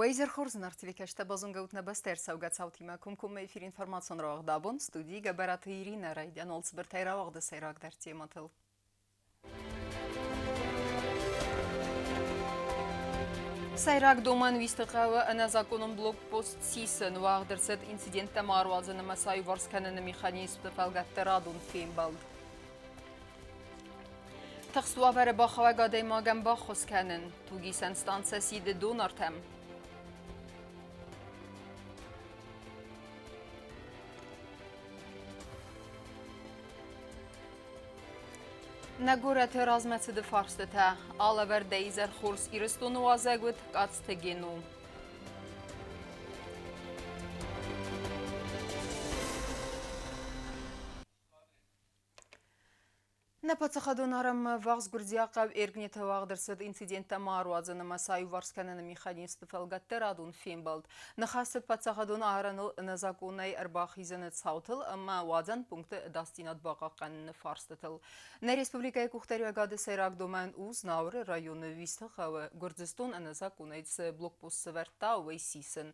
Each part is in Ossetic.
Уӕ изӕр хорз, зынаргъ телекӕсджытӕ, базонгӕ ут нӕ бӕстӕйы ӕрцӕугӕ цаутимӕ. Комкоммӕ эфир информацион рауагъд абон студийы Гӕбӕраты Иринӕ райдиан цыбыртӕй рауагъды сӕйрагдӕр темӕтыл. Сӕйраг домӕн Уисты хъӕуы ӕнӕзакъонон блокпост сисын уагъд ӕрцыд инциденттӕ ма ӕруадзын ӕмӕ сӕ аиуварс кӕныны механизмты фӕлгӕтты радон фембӕлд. Тыхст уавӕры бахауӕг адӕймагӕн баххуыс кӕнын. Тугисӕн станцӕ сиды донортӕм. Нӕ горӕты размӕцыды фарстытӕ алӕвӕрдӕй изӕр хорз Ирыстоны уазӕг уыд Къадзты Гену. Нӕ паддзахадон арӕнмӕ ӕввахс гуырдзиаг хъӕу Эргнеты уагъд ӕрцыд инциденттӕ ма ӕруадзын ӕмӕ сӕ аиуварс кӕныны механизмты фӕлгӕтты радон фембӕлд. Ныхас цыд паддзахадон арӕныл ӕнӕзакъонӕй ӕрбахизыны цаутыл ӕмӕ уадзӕн пункты ӕдасдзинад бахъахъхъӕныны фарстытыл. Нӕ республикӕйы къухдариуӕгады сӕйраг домӕн у Знауыры районы Уисты хъӕуы Гуырдзыстон ӕнӕзакъонӕй цы блокпост сӕвӕрдта, уый сисын.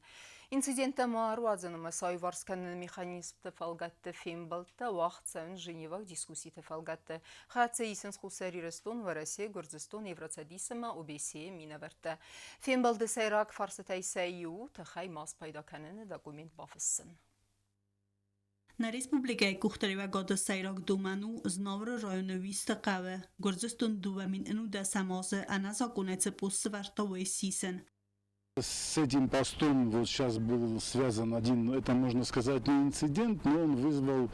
Инциденттӕ ма ӕруадзын ӕмӕ сӕ аиуварс кӕныны механизмты фӕлгӕтты фембӕлдтӕ уагъд цӕуынц Женеваг дискусситы фӕлгӕтты. Хӕццӕ исынц Хуссар Ирыстон, Уӕрӕсе, Гуырдзыстон, Евроцӕдис ӕмӕ ОБСЕ-йы минӕвӕрттӕ. Фембӕлды сӕйраг фарстытӕй сӕ иу у тыхӕй ма спайда кӕныны документ бафыссын. Нӕ республикӕйы къухдариуӕгады сӕйраг домӕн у Знауыры районы Уисты хъӕуы Гуырдзыстон 2011 азы ӕнӕзакъонӕй цы пост сӕвӕрдта, уый сисын. С этим постом вот сейчас был связан один, это можно сказать, не инцидент, но он вызвал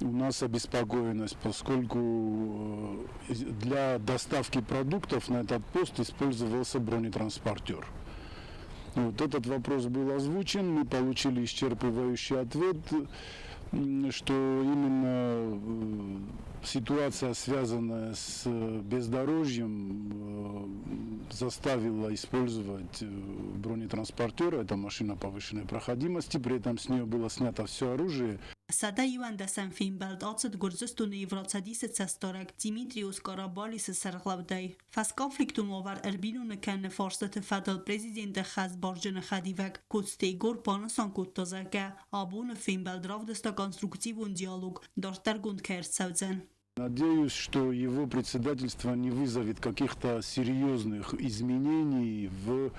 у нас обеспокоенность, поскольку для доставки продуктов на этот пост использовался бронетранспортер. Вот этот вопрос был озвучен, мы получили исчерпывающий ответ, что именно ситуация, связанная с бездорожьем, заставила использовать бронетранспортер, это машина повышенной проходимости, при этом с нее было снято все оружие. 111 фембӕлд ацыд Гуырдзыстоны Евроцӕдисы цӕстдарӕг Димитриос Карабалисы сӕргълӕудӕй. Фӕсконфликтон уавӕр ӕрбиноныг кӕныны фарстаты фӕдыл президенты хӕсбарджыны хӕдивӕг Коцты Егор банысан кодта, зӕгъгӕ, абоны фембӕлд равдыста конструктивон диалог дарддӕргонд кӕй ӕрцӕудзӕн. Надеюсь, что его председательство не вызовет каких-то серьезных изменений в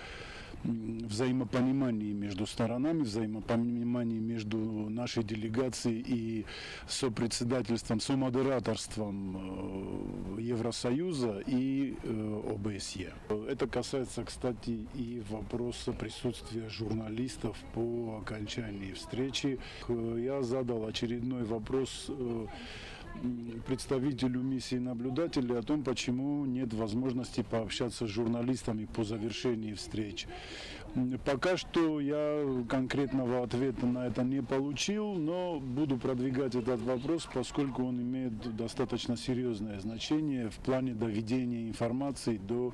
взаимопонимании между сторонами, взаимопонимании между нашей делегацией и сопредседательством, сомодераторством Евросоюза и ОБСЕ. Это касается, кстати, и вопроса присутствия журналистов по окончании встречи. Я задал очередной вопрос представителю миссии наблюдателей о том, почему нет возможности пообщаться с журналистами по завершении встреч. Пока что я конкретного ответа на это не получил, но буду продвигать этот вопрос, поскольку он имеет достаточно серьезное значение в плане доведения информации до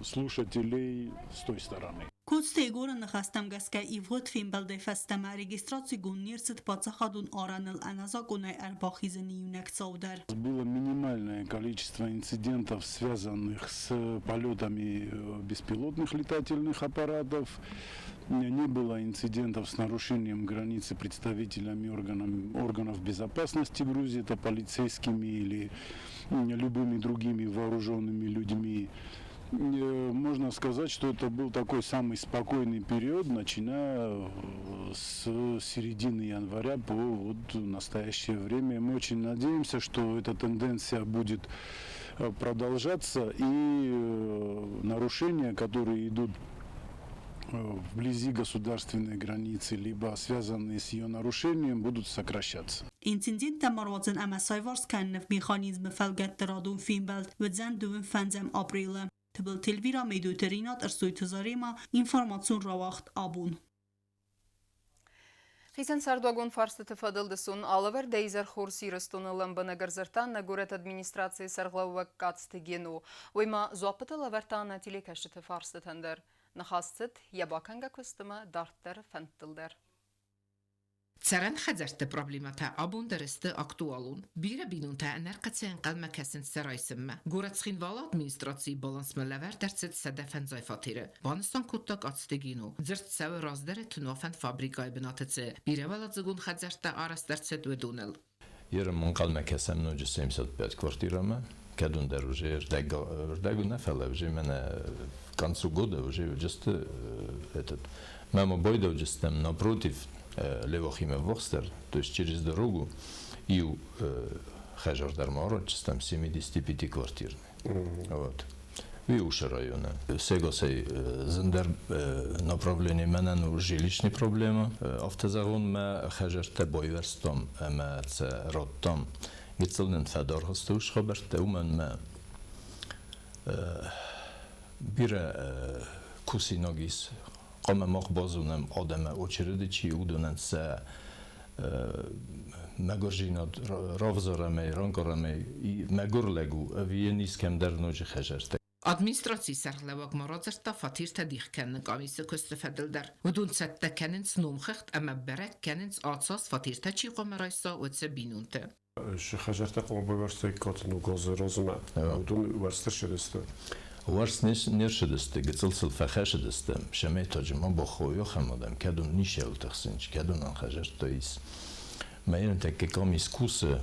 слушателей с той стороны. Коцты Егоры ныхӕстӕм гӕсгӕ ивгъуыд фембӕлдӕй фӕстӕмӕ регистрацигонд не рцыд паддзахадон арӕныл ӕнӕзакъонӕй ӕрбахизыны иунӕг цау дӕр. Было минимальное количество инцидентов, связанных с полетами беспилотных летательных аппаратов. Не было инцидентов с нарушением границы представителями органов безопасности Грузии, это полицейскими или любыми другими вооруженными людьми. Можно сказать, что это был такой самый спокойный период, начиная с середины января по вот настоящее время. Мы очень надеемся, что эта тенденция будет продолжаться и нарушения, которые идут вблизи государственной границы, либо связанные с ее нарушением, будут сокращаться. Инциденттӕ ма руадзын ӕмӕ саиварс кӕныны механизмы фӕлгӕтты радон фембӕлд уыдзӕн дыууын фӕндзӕм апрелы. Тыбылты Эльвира, Медойты Ринат, Ӕрсойты Заремӕ, информацион рауагъд абон. Хицӕн цардуагон фарстыты фӕдыл дысон алӕвӕрдӕй изӕр хорз Ирыстоны лӕмбынӕг ӕрдзырдта нӕ горӕты администрацийы сӕргълӕууӕг Къадзты Гено. Уый ма дзуаппытӕ лӕвӕрдта нӕ телекӕсджыты фарстытӕн дӕр. Ныхас цыд йӕ бакӕнгӕ куыстмӕ дарддӕры фӕндтыл дӕр. Цӕрӕн хӕдзӕртты проблемӕтӕ абон дӕр сты актуалон. Бирӕ бинонтӕ ӕнӕрхъӕцӕй ӕнхъӕлмӕ кӕсынц сӕ райсынмӕ. Горӕт Цхинвалы администрацийы балансмӕ лӕвӕрд ӕрцыд 150 фатеры. Банысан кодта Къацты Гино. Дзырд цӕуы раздӕры тынуафӕн фабрикӕйы бынаты цы бирӕуӕладзыгон хӕдзӕрттӕ арӕзт ӕрцыд, уыдоныл. Ерын ӕнхъӕлмӕ кӕсӕм ноджы 75 квартирӕмӕ, кӕд уын дӕр уже ӕрдӕг нӕ, фӕлӕ уже мӕнӕ к концу года уже уыдысты этот мӕ байдӕуджыстӕм напротив Левохимӕ ввахсдӕр, то есть через дорогу иу хӕзар дӕр ма аратджыстӕм 75 квартирный. Вот. Виушы районы. Сегосӕй зындӕр направление мӕнӕн у жилищный проблема. Афтӕ зӕгъон, мӕ хӕзӕрттӕ байвӕрстам ӕмӕ сӕ радтам. Гыццыл нын фӕдаргъ сты уыцы хабӕрттӕ, уымӕн мӕ бирӕ кусинаг ис. Хъуамӕ мах базонӕм адӕмы очереды чи, уыдонӕн сӕ мӕгуырдзинад равзарӕм ӕй, ранкъарӕм ӕй, мӕгуыр лӕг у ӕви йын ис кӕмдӕр ноджы хӕзӕрттӕ. Администрацийы сӕргълӕууӕг ма радзырдта фатертӕ дих кӕныны къамисы куысты фӕдыл дӕр. Уыдон цӕттӕ кӕнынц номхыгъд ӕмӕ бӕрӕг кӕнынц, ацы аз фатертӕ чи хъуамӕ райса, уыцы бинонты. Хӕзӕрттӕ хъуамӕ байуӕрстаиккат ног азы размӕ. Уыдон уӕрст ӕрцыдысты. Уӕрст не рцыдысты, гыццыл сыл фӕхӕцыдысты. Сӕмӕй ма бахойохӕм адӕм, кӕд уын ничиуал тыхсынц, кӕд уын хӕзӕрттӕ ис. Мӕ тӕккӕ къамис кусы,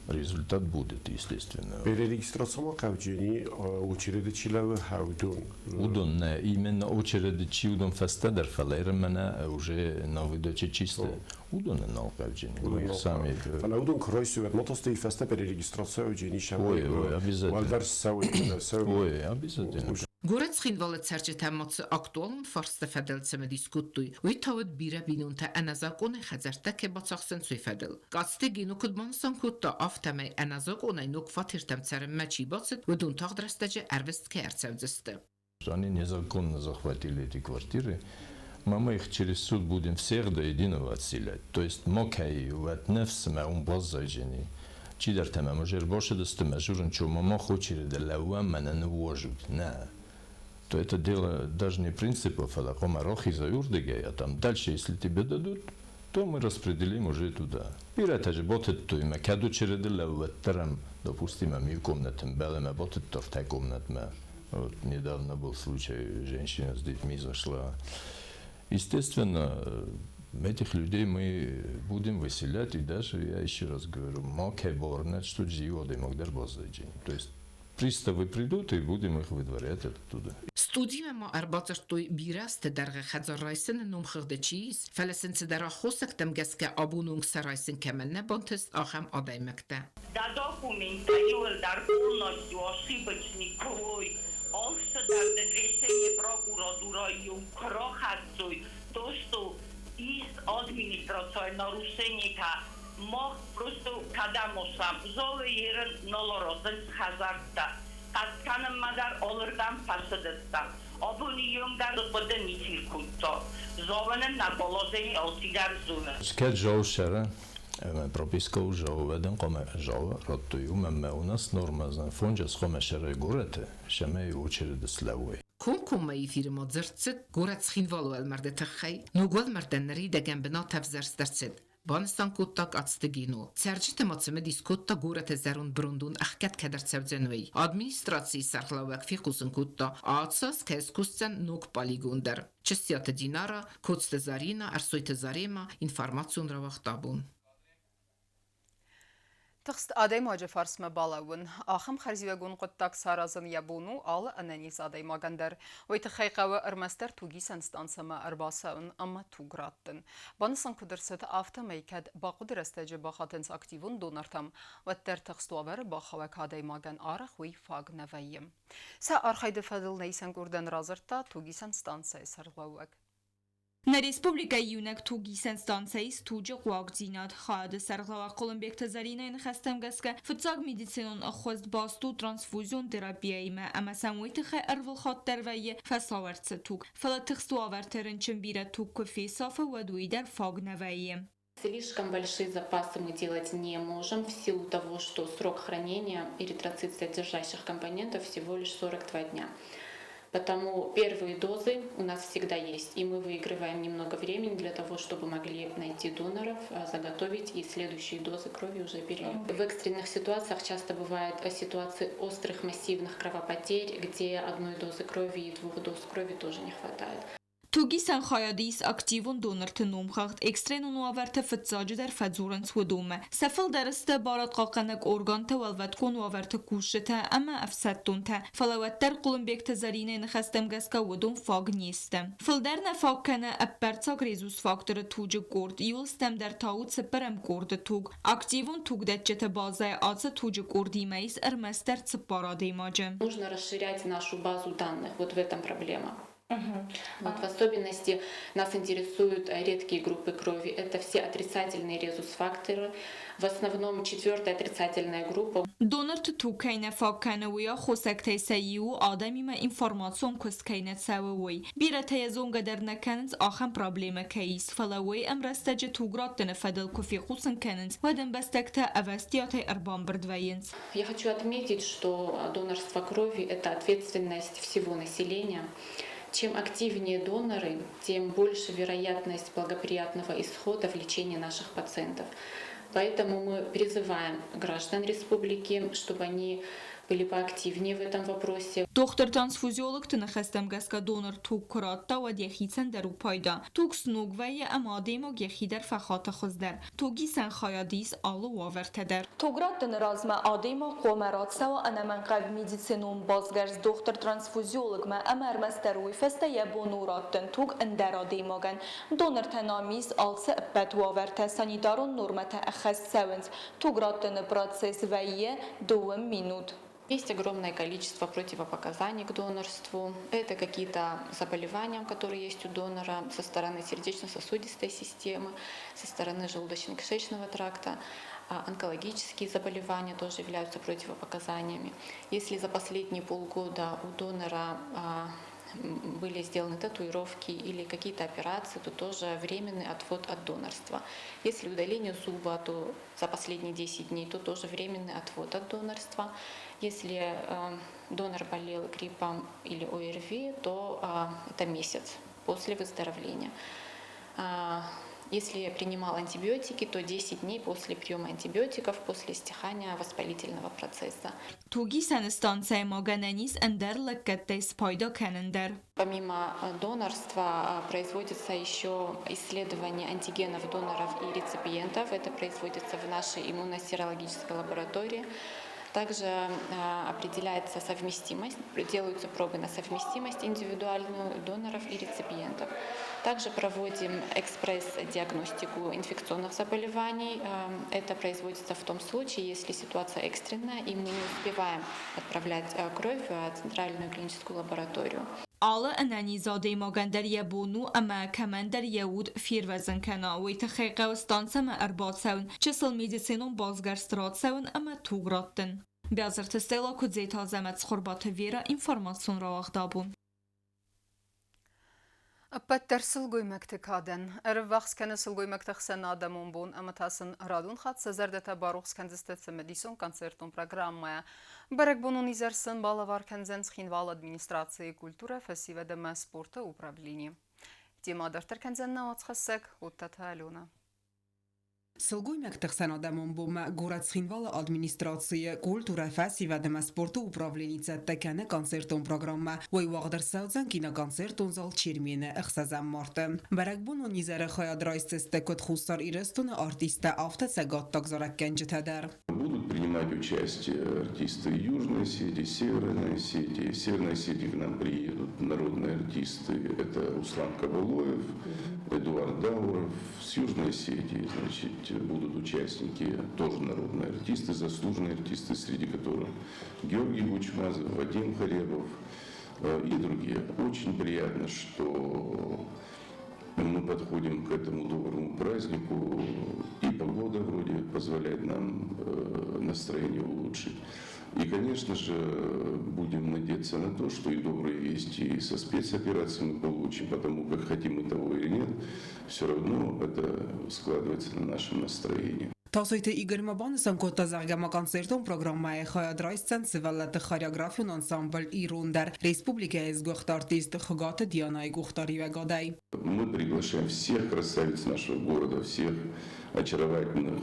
результат будет, естественно. Перерегистрацияма хъауджыни очереды чи лӕууы, уыдон? Уыдон нӕ, именно очереды чи, уыдон фӕстӕдӕр, фӕлӕ мӕнӕ уже на выдаче чистые. Уыдоны нал хъауджыни, мы их сами. Фӕлӕ уыдон куы райсой, уӕд ма та фӕстӕ перерегистрация уджени Ой, ой, обязательно. Уӕлдӕр ссӕуы. Ой, обязательно. Горӕт Цхинвалы цӕрджытӕ ма цы актуалон фарсты фӕдыл цымыдис кодтой, уый та уыд бирӕ бинонтӕ ӕнӕзакъонӕй хӕдзӕрттӕ кӕй бацахсынц, уый фӕдыл. Къацты Гино куыд банысан кодта, афтӕмӕй ӕнӕзакъонӕй ног фатертӕм цӕрынмӕ чи бацыд, уыдон тагъд рӕстӕджы ӕрвыст кӕй ӕрцӕудзысты. Они незаконно захватили эти квартиры. Мы их через суд будем всех до единого отселять. То есть макӕй уӕд ныфс мӕ уым баззайдзӕни. Чидӕртӕ мӕм уже ӕрбацыдысты мӕ дзурынц, ома мах очереды лӕууӕм, мӕнӕ ныууазут. Нӕ. То это дело даже не принципа, фӕлӕ хъуамӕ рахизай уырдыгӕй, а там дальше, если тебе дадут, то мы распределим уже туда. Бирӕтӕ же батыдтой мӕ, кӕд очереды лӕууӕддӕр допустим, ам иу комнатӕм бӕлӕмӕ батыдта ӕртӕ комнатмӕ. Вот недавно был случай, женщина с детьми зашла. Естественно, этих людей мы будем выселять, и даже, я еще раз говорю, макӕй бауырнӕд, что иу адӕймаг дӕр баззайдзӕни. То есть приставы придут, и будем их выдворять оттуда. Студимӕ ма ӕрбадзырдтой бирӕ азты дӕргъы хӕдзар райсыны номхыгъды чи ис, фӕлӕ сын цыдӕр аххосӕгтӕм гӕсгӕ абоны онг сӕ райсын кӕмӕн нӕ бантыст, ахӕм адӕймӕгтӕ. Да документтӕ иууылдӕр полностью ошибочный куы уой, алцыдӕр дын решение прокуратурайы куы рахӕссой, то что есть администрация нарушение-тӕ, мах просто кӕдӕм осӕм, залы ерын нал аразынц хӕдзӕрттӕ. Хъаст кӕнынмӕ дӕр алырдӕм фӕцыдыстӕм. Абоны онг дӕр хъуыды ничи ркодта. Залы нын нӕ положение алцыдӕр зоны. Кӕд Джау сӕры, ӕмӕ прописка у Джауы, уӕд ын хъуамӕ Джауы радтой, уымӕн ӕмӕ у нас норма фонджас хъуамӕ сӕрой горӕты, цӕмӕй очереды слӕууой. Комкоммӕ эфиры ма дзырд цыд горӕт Цхинвалы уӕлмӕрды тыххӕй. Ног уӕлмӕрдӕн ныридӕгӕн бынат ӕвзӕрст ӕрцыд. Банысан кодта Къацты Гино. Цӕрджыты ма цымыдис кодта горӕты зӕронд брондон ӕхгӕд кӕд ӕрцӕудзӕн, уый. Администрацийы сӕргълӕууӕг фехъусын кодта, ацы аз кӕй скусдзӕн ног полигон дӕр. Чысиаты Динара, Коцты Зарина, Ӕрсойты Зарема, информацион рауагъд абон. Тыхст адӕймаджы фарсмӕ балӕууын. Ахӕм хӕрзиуӕгон хъуыддаг саразын йӕ бон у алы ӕнӕниз адӕймагӕн дӕр. Уый тыххӕй хъӕуы ӕрмӕстдӕр тугисӕн станцӕмӕ ӕрбацӕуын ӕмӕ туг раттын. Банысан куыд ӕрцыд, афтӕмӕй кӕд бахъуыды рӕстӕджы бахатынц активон донортӕм, уӕддӕр тыхст уавӕры бахауӕг адӕймагӕн арӕх уый фаг нӕ вӕййы. Сӕ архайды фӕдыл нӕ исӕн къордӕн радзырдта тугисӕн станцӕйы сӕргълӕууӕг. Нӕ республикӕйы иунӕг тугисӕн станцӕ ис туджы хъуагдзинад. Хайады сӕргълӕууӕг Хъуылымбегты Зӕринӕйы ныхӕстӕм гӕсгӕ, фыццаг медицинон ӕххуыс баст у трансфузион терапияимӕ ӕмӕ сӕм уый тыххӕй ӕрвылхатт дӕр вӕййы фӕсауӕрцы туг. Фӕлӕ тыхст уавӕрты рынчын бирӕ туг куы фесафы, уӕд уый дӕр фаг нӕ вӕййы. Слишком большие запасы мы делать не можем в силу того, что срок хранения эритроцит содержащих компонентов всего лишь 42 дня. Потому первые дозы у нас всегда есть, и мы выигрываем немного времени для того, чтобы могли найти доноров, заготовить и следующие дозы крови уже берем. В экстренных ситуациях часто бывают ситуации острых массивных кровопотерь, где одной дозы крови и двух доз крови тоже не хватает. Тугисӕн хайады ис активон донорты номхыгъд, экстренон уавӕрты фыццаджыдӕр фӕдзурынц уыдонмӕ. Сӕ фылдӕр сты барадхъахъхъӕнӕг органты уӕлвӕткон уавӕрты кусджытӕ ӕмӕ ӕфсӕддонтӕ, фӕлӕ уӕддӕр Хъуылымбегты Зӕринӕйы ныхӕстӕм гӕсгӕ уыдон фаг не сты. Фылдӕр нӕ фаг кӕны ӕппӕрццаг резус-факторы туджы къорд, иуыл стӕмдӕр та у цыппӕрӕм къорды туг. Активон тугдӕтджыты базӕйы ацы туджы къордимӕ ис ӕрмӕстдӕр цыппар адӕймаджы. Нужно расширять нашу базу данных, вот в этом проблема. Вот в особенности нас интересуют редкие группы крови. Это все отрицательные резус-факторы. В основном четвертая отрицательная группа. Донорты туг кӕй нӕ фаг кӕны, уый аххосӕгтӕй сӕ иу адӕмимӕ информацион куыст кӕй нӕ цӕуы, уый. Бирӕтӕ йӕ зонгӕ дӕр нӕ кӕнынц, ахӕм проблемӕ кӕй ис, фӕлӕ уый ӕмрӕстӕджы туг раттыны фӕдыл куы фехъусын кӕнынц, уӕд ӕмбӕстӕгтӕ ӕвӕстиатӕй ӕрбамбырд вӕййынц. Я хочу отметить, что донорство крови – это ответственность всего населения. Чем активнее доноры, тем больше вероятность благоприятного исхода в лечении наших пациентов. Поэтому мы призываем граждан республики, чтобы они были поактивнее в этом вопросе. Дохтыр-трансфузиологты ныхӕстӕм гӕсгӕ донор туг куы радта, уӕд йӕхицӕн дӕр у пайда. Туг сног вӕййы ӕмӕ адӕймаг йӕхи дӕр фӕхаты хуыздӕр. Тугисӕн хайад ис алы уавӕртӕ дӕр. Туг раттыны размӕ адӕймаг хъуамӕ рацӕуа ӕнӕмӕнгхъӕугӕ медицинон басгӕрст дохтыр-трансфузиологмӕ ӕмӕ ӕрмӕстдӕр уый фӕстӕ йӕ бон у раттын туг ӕндӕр адӕймагӕн. Донортӕн ам ис алцы ӕппӕт уавӕртӕ, санитарон нормӕтӕ ӕххӕст цӕуынц. Туг раттыны процесс вӕййы дыууын минут. Есть огромное количество противопоказаний к донорству. Это какие-то заболевания, которые есть у донора со стороны сердечно-сосудистой системы, со стороны желудочно-кишечного тракта. Онкологические заболевания тоже являются противопоказаниями. Если за последние полгода у донора были сделаны татуировки или какие-то операции, то тоже временный отвод от донорства. Если удаление зуба, то за последние 10 дней, то тоже временный отвод от донорства. Если донор болел гриппом или ОРВИ, то это месяц после выздоровления. Если принимал антибиотики, то 10 дней после приема антибиотиков, после стихания воспалительного процесса. Тугисӕны станцӕйы ма гӕнӕн ис ӕндӕр лӕггӕдтӕй спайда кӕнын дӕр. Помимо донорства производится еще исследование антигенов доноров и реципиентов. Это производится в нашей иммуносерологической лаборатории. Также определяется совместимость, делаются пробы на совместимость индивидуальную доноров и реципиентов. Также проводим экспресс-диагностику инфекционных заболеваний. Это производится в том случае, если ситуация экстренная и мы не успеваем отправлять кровь в центральную клиническую лабораторию. Алы ӕнӕниз адӕймагӕн дӕр йӕ бон у ӕмӕ кӕмӕндӕр йӕ уд фервӕзын кӕна, уый тыххӕй хъӕуы станцӕмӕ ӕрбацӕуын, чысыл медицинон басгӕрст рацӕуын ӕмӕ туг раттын. Биазырты Стелла, Куыдзеты Азӕмӕт, Цхуырбаты Вера, информацион рауагъд абон. Ӕппӕтдӕр сылгоймӕгты кадӕн. Ӕрыввахс кӕны сылгоймӕгты хсӕн адӕмон бон ӕмӕ та сын радон хатт сӕ зӕрдӕтӕ барухс кӕндзысты цымыдисон концертон программӕйӕ. Бӕрӕгбонон изӕр сын балӕвар кӕндзӕн Цхинвалы администрацийы культурӕ, фӕсивӕд ӕмӕ спорты управлени. Темӕ дарддӕр кӕндзӕн нӕ уацхӕссӕг Оттаты Алена. Сылгоймӕгты хсӕнадӕмон бонмӕ горӕт Цхинвалы администрацийы культурӕ, фӕсивӕд ӕмӕ спорты управлени цӕттӕ кӕны концертон программӕ. Уый уагъд ӕрцӕудзӕн киноконцертон зал Чермены ӕхсӕзӕм марты. Бӕрӕгбонон изӕры хайад райсдзысты куыд Хуссар Ирыстоны артисттӕ, афтӕ цӕгаттаг зарӕггӕнджытӕ дӕр. Будут принимать участие артисты Южной Осетии, Северной Осетии. В Северной Осетии к нам приедут народные артисты. Это Руслан Кабалоев, Эдуард Дауров. С Южной Осетии, значит, будут участники, тоже народные артисты, заслуженные артисты, среди которых Георгий Гучмазов, Вадим Харебов и другие. Очень приятно, что мы подходим к этому доброму празднику, и погода вроде позволяет нам настроение улучшить. И, конечно же, будем надеяться на то, что и добрые вести со спецоперации мы получим, потому как хотим мы того или нет, все равно это складывается на нашем настроении. Тасойты Игорь ма банысан кодта, зӕгъгӕ ма концертон программӕйы хайад райсдзӕн сывӕллӕтты хореографион ансамбль «Ирон» дӕр республикӕйы сгуыхт артист Хуыгаты Дианайы къухдариуӕгадӕй. Мы приглашаем всех красавиц нашего города, всех очаровательных,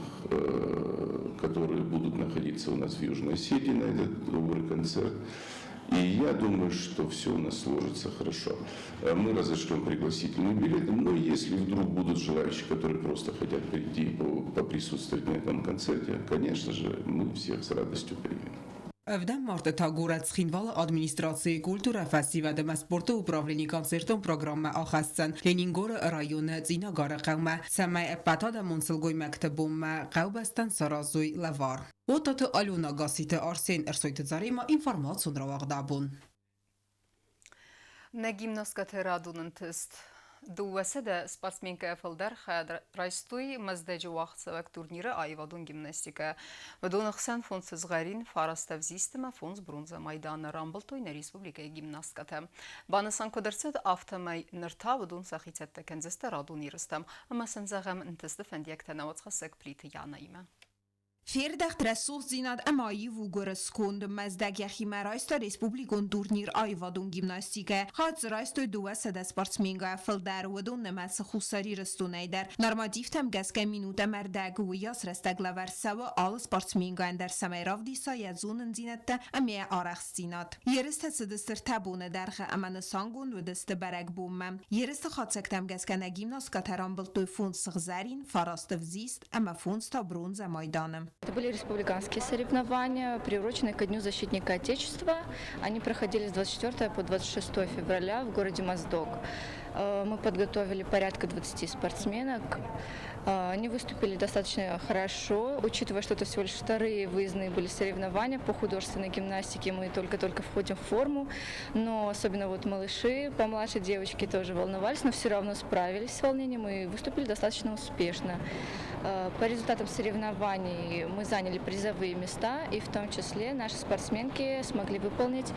которые будут находиться у нас в Южной Осетии на этот добрый концерт. И я думаю, что все у нас сложится хорошо. Мы разошлем пригласительные билеты, но если вдруг будут желающие, которые просто хотят прийти поприсутствовать на этом концерте, конечно же, мы всех с радостью примем. Ӕвдӕм марты та горӕт Цхинвалы администрацийы культурӕ, фӕсивӕд ӕмӕ спорты управленийы концертон программӕ ахӕсдзӕн Ленингоры районы Цъинагары хъӕумӕ, цӕмӕй ӕппӕтадӕмон сылгоймӕгты бонмӕ хъӕубӕстӕн саразой лӕвар. Отаты Алена, Гасситы Арсен, Ӕрсойты Заремӕ, информацион рауагъд абон. Нӕ гимнасткӕты радон ӕнтыст. 200 спортсменкӕ фылдӕр хайад райстой Мӕздӕджы уагъдцӕуӕг турниры аивадон гимнастикӕ. Уыдоны хсӕн фондз сызгъӕрин, фараст ӕвзист ӕмӕ фондз бронзӕ майданы рамбылдтой нӕ республикӕйы гимнасткӕтӕ. Банысан куыд ӕрцыд, афтӕмӕй ныр та уыдон сӕхи цӕттӕ кӕндзысты радон ерыстӕм ӕмӕ сын зӕгъӕм ӕнтысты фӕндиӕгтӕ нӕуӕдзхӕссӕг Плиты Янаимӕ. Фердӕхт рӕсугъддзинад ӕмӕ аив у гуырысконд. Мӕздӕг йӕхимӕ райста республикон турнир аивадон гимнастикӕйӕ. Хатт дзы райстой 200 спортсменгӕ, фылдӕр уыдон нымӕцы Хуссар Ирыстонӕй дӕр. Нормативтӕм гӕсгӕ минут ӕмӕ ӕрдӕг уыйас рӕстӕг лӕвӕрд цӕуы алы спортсменгӕн дӕр, цӕмӕй равдиса йӕ зонындзинӕдтӕ ӕмӕ йӕ арӕхстдзинад. Ерыстӕ цыдысты ӕртӕ боны дӕргъы ӕмӕ нысангонд уыдысты бӕрӕгбонмӕ. Ерысты хатдзӕгтӕм гӕсгӕ нӕ гимнасткӕтӕ рамбылдтой фондз сыгъзӕрин, фараст ӕвзист ӕмӕ фондз та бронзӕ майданы. Это были республиканские соревнования, приуроченные ко Дню защитника Отечества. Они проходили с 24 по 26 февраля в городе Моздок. Мы подготовили порядка 20 спортсменок. Они выступили достаточно хорошо, учитывая, что это всего лишь вторые выездные были соревнования по художественной гимнастике. Мы только-только входим в форму, но особенно вот малыши, помладше девочки тоже волновались, но все равно справились с волнением и выступили достаточно успешно. По результатам соревнований мы заняли призовые места, и в том числе наши спортсменки смогли выполнить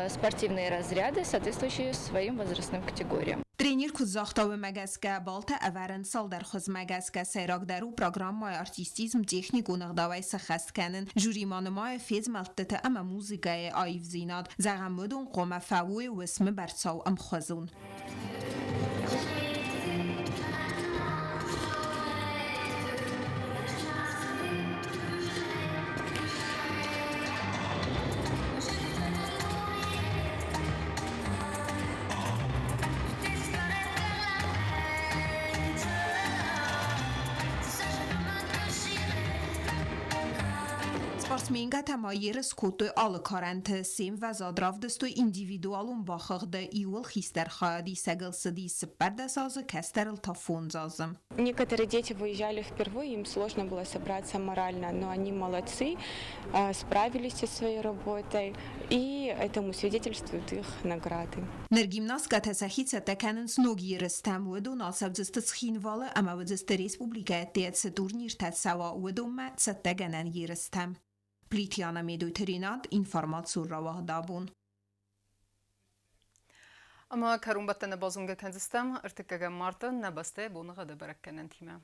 спортивные разряды, соответствующие своим возрастным категориям. Тренер куыд загъта, уымӕ гӕсгӕ баллтӕ ӕвӕрынц цалдӕр хуызмӕ гӕсгӕ. Сӕйрагдӕр у программӕйы артистизм техникон ӕгъдауӕй сӕххӕст кӕнын. Жюри ма нымайы фезмӕлдтыты ӕмӕ музыкӕйы аивдзинад. Зӕгъӕм, уыдон хъуамӕ фӕуой уысмы бӕрцау ӕмхуызон. Спортсменкӕтӕ ма ерыс кодтой алы карӕнты, се мвӕзад равдыстой индивидуалон бахыгъды. Иуыл хистӕр хайадисӕгыл цыди 14 азы, кӕстӕрыл та фондз азы. Некоторые дети выезжали впервые, им сложно было собраться морально, но они молодцы, справились со своей работой, и этому свидетельствуют их награды. Ныр гимнасткӕтӕ сӕхи цӕттӕ кӕнынц ног ерыстӕм. Уыдон ацӕудзысты Цхинвалы ӕмӕ уыдзысты республикӕйы ӕдде цы турниртӕ цӕуа, уыдонмӕ цӕттӕгӕнӕн ерыстӕм. Плитиана Медойты Ренат, информацион рауагъд абон. Ӕмӕ кӕронбӕттӕны базонгӕ кӕндзыстӕм ӕртыккӕгӕм марты нӕ бӕстӕйы боныгъӕды бӕрӕггӕнӕнтимӕ.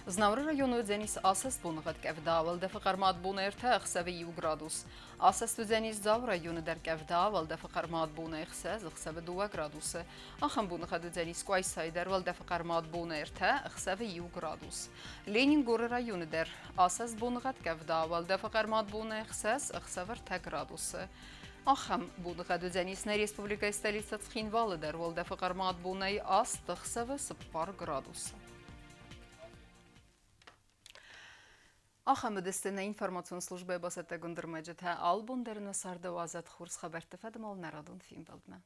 Знауыры районы уыдзӕнис асӕст боныгъӕд къӕвда, уӕлдӕфы хъӕрмад бон ӕртӕ, ӕхсӕвы иу градус. Асӕст уыдзӕнис Дзауы районы дӕр къӕвда, уӕлдӕфы хъӕрмад бон ӕхсӕз, ӕхсӕвы дыууӕ градусы. Ахӕм боныгъӕд уыдзӕнис Къуайсайы дӕр, уӕлдӕфы хъӕрмад бон ӕртӕ, ӕхсӕвы иу градус. Ленингоры районы дӕр асӕст боныгъӕд къӕвда, уӕлдӕфы хъӕрмад бон ӕхсӕз, ӕхсӕвы ӕртӕ градусы. Ахӕм боныгъӕд уыдзӕнис нӕ республикӕйы столицӕ Цхинвалы дӕр, уӕлдӕфы хъӕрмад бонӕй аст, ӕхсӕвы цыппар градусы. Ахӕм уыдысты нӕ информацион службӕйы бацӕттӕгонд ӕрмӕджытӕ. Алы бон дӕр нӕ царды уадзӕд хорз хабӕртты фӕдыл нӕ радон фембӕлдмӕ.